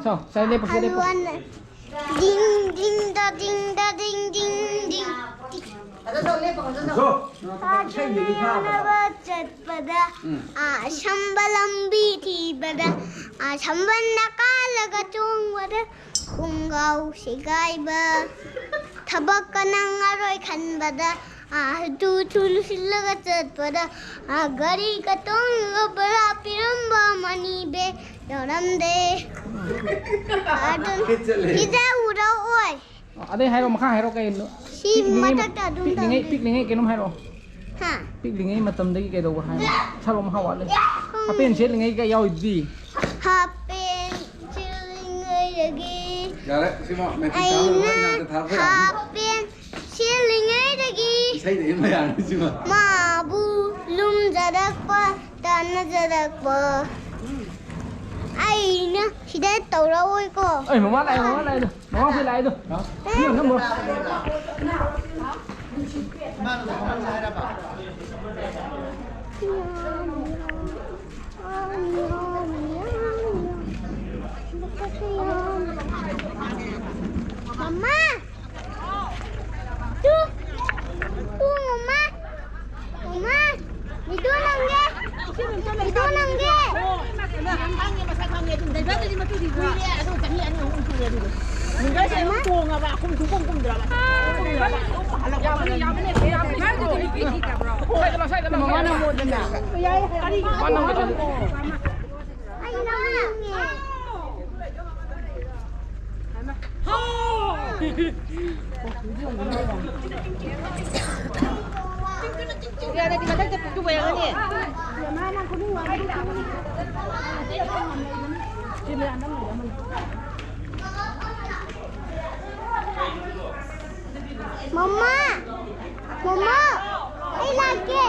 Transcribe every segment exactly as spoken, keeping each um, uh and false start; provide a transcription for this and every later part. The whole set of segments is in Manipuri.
ꯁꯥꯏ ꯂꯦꯞꯄꯣ, ꯁꯥꯏ ꯂꯦꯞꯄꯣ꯫ ꯍꯜꯂꯨꯋꯥꯅ ꯗꯤꯡ ꯗꯤꯡ ꯗ ꯗꯤꯡ ꯗ ꯗꯤꯡ ꯗꯤꯡ ꯗꯤꯡ꯫ ꯁꯥ ꯁꯥꯟꯅꯅꯕ ꯆꯠꯄꯗ, ꯎꯝ꯫ ꯑꯁꯝꯕ ꯂꯝꯕꯤ ꯊꯤꯕꯗ, ꯑꯁꯝꯕꯅ ꯀꯥꯜꯂꯒ ꯆꯣꯡꯕꯗ, ꯈꯣꯡꯒꯥꯎ ꯁꯦꯒꯥꯏꯕ, ꯊꯕꯛꯀ ꯅꯪꯉꯔꯣꯏ ꯈꯟꯕꯗ, ꯑꯥ, ꯇꯨ ꯇꯨ ꯂꯨꯁꯤꯜꯂꯒ ꯆꯠꯄꯗ, ꯑꯥ, ꯒꯥꯔꯤꯒ ꯇꯣꯡꯉꯒ ꯕꯔꯥ ꯄꯤꯔꯝꯕ ꯃꯅꯤ ꯕꯦꯒ ꯌꯥꯎꯔꯝꯗꯦ꯫ ꯑꯗꯨꯝ ꯆꯠꯂꯦ꯫ ꯁꯤꯗ ꯎꯔꯛꯑꯣꯏ꯫ ꯑꯗꯩ ꯍꯥꯏꯔꯣ, ꯃꯈꯥ ꯍꯥꯏꯔꯣ ꯀꯩꯅꯣ? ꯁꯤ ꯄꯤꯛꯂꯤꯉꯩ ꯃ-, ꯃꯊꯛꯇ ꯑꯗꯨꯝ ꯄꯤꯛꯂꯤꯉꯩ, ꯇꯧꯗꯣꯏꯅꯦ꯫ ꯄꯤꯛꯂꯤꯉꯩ ꯀꯩꯅꯣꯝ ꯍꯥꯏꯔꯣ꯫ ꯍꯥ? ꯄꯤꯛꯂꯤꯉꯩ ꯃꯇꯝꯗꯒꯤ ꯀꯩꯗꯧꯕ ꯍꯥꯏꯔꯣ? ꯁꯥꯔꯣ, ꯃꯈꯥ ꯋꯥꯠꯂꯤ꯫ ꯎꯝ꯫ ꯍꯥꯄꯦꯟ ꯁꯦꯠꯂꯤꯉꯩꯒ ꯌꯥꯎꯔꯤꯗꯨꯗꯤ꯫ ꯍꯥꯄꯦꯟ ꯁꯦꯠꯂꯤꯉꯩꯗꯒꯤ ꯌꯥꯔꯦ, ꯁꯤꯃ ꯃꯦꯇ꯭ꯔꯤꯛ ꯇꯥꯕ ꯑꯩꯅ ꯂꯣꯏ ꯏꯅꯥꯛꯇ ꯊꯥꯕ ꯌꯥꯔꯅꯤ꯫ ꯍꯥꯄꯦꯟ ꯁꯦꯠꯂꯤꯉꯩꯗꯒꯤ ꯏꯁꯩꯗ ꯏꯟꯕ ꯌꯥꯔꯅꯤ ꯁꯤꯃ꯫ ꯃꯥꯕꯨ ꯂꯨꯝꯖꯔꯛꯄ, ꯇꯥꯟꯅꯖꯔꯛꯄ꯫ ꯑꯩꯅ ꯁꯤꯗ ꯇꯧꯔꯛꯑꯣꯏꯀꯣ꯫ ꯑꯩ ꯃꯃꯥ ꯂꯥꯛꯑꯦ, ꯃꯃꯥ ꯂꯥꯛꯑꯦ ꯑꯗꯣ꯫ ꯃꯃꯥ ꯑꯩꯈꯣꯏ ꯂꯥꯛꯑꯦ ꯑꯗꯣ꯫ ꯍꯥ? ꯁꯤ ꯌꯣꯟꯁꯟꯕ꯭ꯔꯣ? ꯃꯃꯥ! ꯇꯨ! ꯇꯨ, ꯃꯃꯥ! ꯃꯃꯥ! ꯚꯤꯗꯤꯑꯣ ꯅꯝꯒꯦ! ꯚꯤꯗꯤꯑꯣ ꯅꯝꯒꯦ! ꯈꯪꯉꯦ, ꯃꯁꯛ ꯈꯪꯉꯦ, ꯑꯗꯨꯝ ꯗ꯭ꯔꯥꯏꯚꯔꯗꯨꯗꯤ ꯃꯇꯨꯗꯤ ꯀꯨꯏꯔꯦ, ꯑꯗꯨ ꯆꯍꯤ ꯑꯅꯤ ꯑꯍꯨꯝ ꯁꯨꯔꯦ ꯑꯗꯨꯗꯣ꯫ ꯋꯤꯡꯒꯔꯁꯦ ꯑꯗꯨꯝ ꯇꯣꯡꯉꯕ, ꯈꯨꯝ ꯁꯨꯡꯈꯨꯝ ꯈꯨꯝꯗ꯭ꯔꯕ꯫ ꯈꯨꯝꯗ꯭ꯔꯕ, ꯑꯗꯨꯝ ꯍꯜꯂꯛꯄ ꯃꯥꯜꯂꯦ꯫ ꯗ꯭ꯔꯥꯏꯚꯔꯗꯨꯗꯤ ꯅꯨꯄꯤ ꯊꯤꯗꯕ꯭ꯔꯣ? ꯃꯃꯥꯅ ꯃꯣꯠꯇꯅ꯫ ꯀꯔꯤ ꯃꯃꯥꯅ ꯃꯣꯠꯇꯅ꯫ ꯑꯩ ꯂꯧꯅꯤꯡꯉꯦ꯫ ꯌꯥꯔꯦ, ꯃꯊꯛꯇ ꯄꯨꯊꯣꯛꯄ ꯌꯥꯒꯅꯤ꯫ ꯃꯃꯥ! ꯃꯃꯥ! ꯑꯩ ꯂꯥꯛꯀꯦ!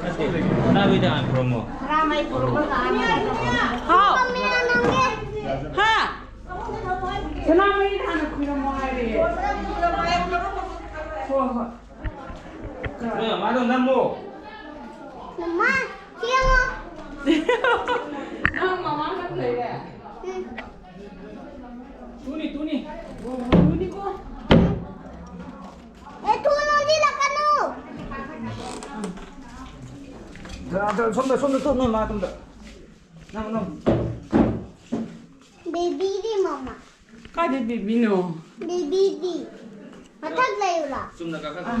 ꯅꯠꯇꯦ, ꯀꯅꯥꯒꯤꯗ ꯍꯥꯟꯅ ꯈꯨꯔꯨꯝꯃꯣ? ꯍꯥꯎ꯫ ꯍꯥ? ꯁꯅꯥꯃꯍꯤꯅ ꯍꯥꯟꯅ ꯈꯨꯔꯨꯝꯃꯣ ꯍꯥꯏꯔꯦ꯫ ꯍꯣꯏ, ꯍꯣꯏ꯫ ꯅꯣꯏ ꯃꯃꯥꯗꯣ ꯅꯝꯃꯣ꯫ ꯃꯃꯥ, ꯁꯤ ꯌꯦꯡꯉꯣ꯫ ꯅꯪ ꯃꯃꯥ ꯅꯝ ꯂꯩꯔꯦ? ꯎꯝ꯫ ꯇꯨꯅꯤ, ꯇꯨꯅꯤ꯫ ꯇꯨꯅꯤꯀꯣ꯫ ꯑꯦ, ꯊꯨꯅ ꯑꯣꯟꯁꯤꯜꯂꯛꯀꯅꯨ꯫ ꯁꯣꯝꯗ, ꯁꯣꯝꯗ ꯇꯨ, ꯅꯣꯏ ꯃꯥ ꯇꯨꯝꯗ꯫ ꯅꯪ, ꯅꯪ꯫ ꯕꯦꯕꯤꯗꯤ ꯃꯃꯥ꯫ ꯀꯥꯏꯗꯩ ꯕꯦꯕꯤꯅꯣ? ꯕꯦꯕꯤꯗꯤ꯫ ꯃꯊꯛ ꯂꯩꯌꯨꯔꯣ? ꯆꯨꯝꯅ ꯀꯥꯈꯠ꯫ ꯑꯥ꯫